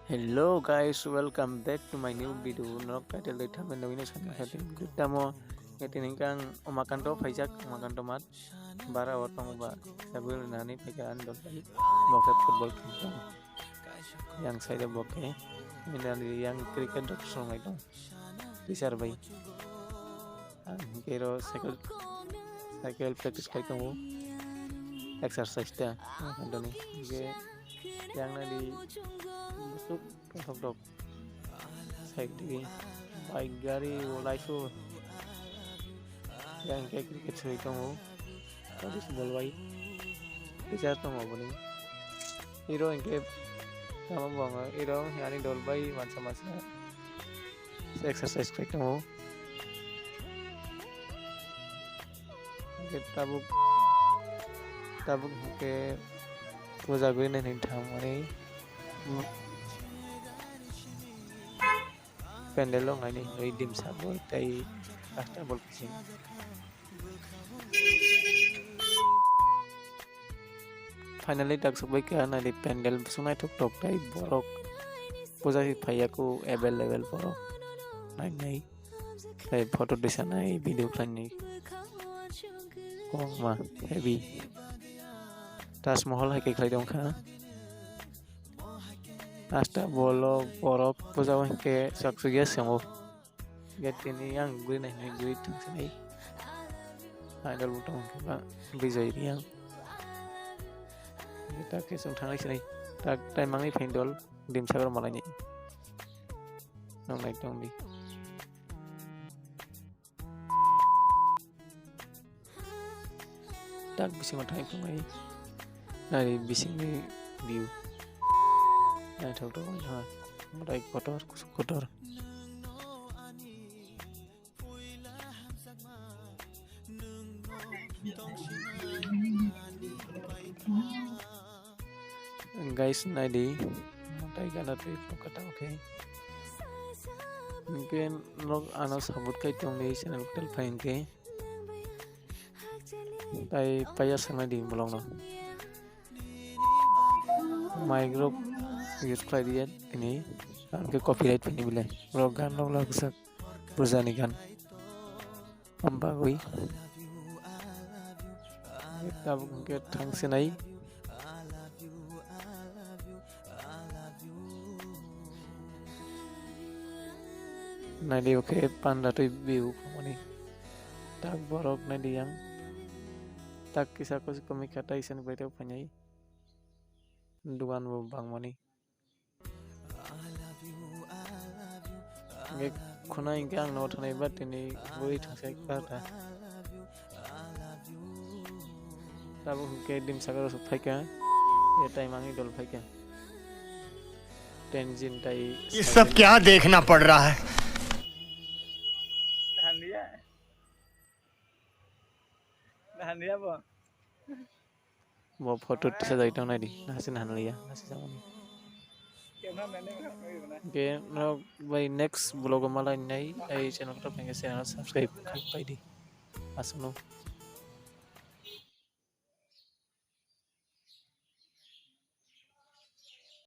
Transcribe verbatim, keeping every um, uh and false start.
Hello guys, welcome back to my new video. Norok title dai thumbnail nugwi no sani kha tini tamo, tini hwnkhe ang Umakanto phaijak, Umakanto mat bara o tongo ba, sabil nani phaikha ani dol bai, bo khe football khe tong. Yang side o bo khe, yang cricket dot songnai tong, teacher bai. Ang hwnkhe ro cycle, cycle practice khai tongo, exercise ta, Umakantoni. Hwnkhe yang nadi busuk. Kothok rok side digi bike gari o laisu yang khe cricket soi tongo police bol bai teacher tongo boni hero hinkhe tamo bo iro ani dol bai mansa mansa exercise khai tongo hinkhe tabuk tabuk hinkhe puja gwi nai thangmani. Pandel o nai nai hwnwi dimsa bo tei asta bol kisi. Finally tak sokbai kha nai pandel bwswk naithok tok tei borok puja hi phaiya ko available borok nai nai. Tei photo tisanai video khlainai kwbangma heavy Taj Mahal hai khe khlai tongkha. Asta bolo borok puja o hinkhe chak chukya swngo. Hinkhe tini yang guri nai hinwi guri thangsinai. Idol bo tong khe ba Bijay Reang. Hinkhe tak khe chwng thangnai sinai. Tak tai mangni phaini dol dimsagor malainai. Nong nai tong di. Tak bisingo thai phungai nari bisingni view naithok tok wngkha mwtai kotor kusuk kotor. Guys, naidi, tai gana twi phunukha tamo khe. Hinkhe nok ano support khai tongdi channel kwtal phai hinkhe. Tai paya sangnai di bolong no. Mic rok use khlai diya ini. Hinkhe copyright phini bile. Rok gan rok la bwsak puja ni gan. Am bagwi tabuk hinkhe thang sinai. Naidi o khe panda twi biu khamani. Tak borok naidi yang. Tak kisa kosi komik kha tai sani bai rok phainai. Dugan bo bangmani. Hinkhe khuna hinkhe ang nogo thanai ba tini bui thangsa kha ta. Tabuk hinkhe dimsakaro sok phaikha. E time ang idol phaikha. Tenzin tai ये सब क्या देखना पड़ रहा है? Bo photo tisa jai tong nai di, nasi nahan liya, nasi jamani. Ke no bai next vlog o malai nai, ai channel ko pengke channel subscribe khai pai di. Asno.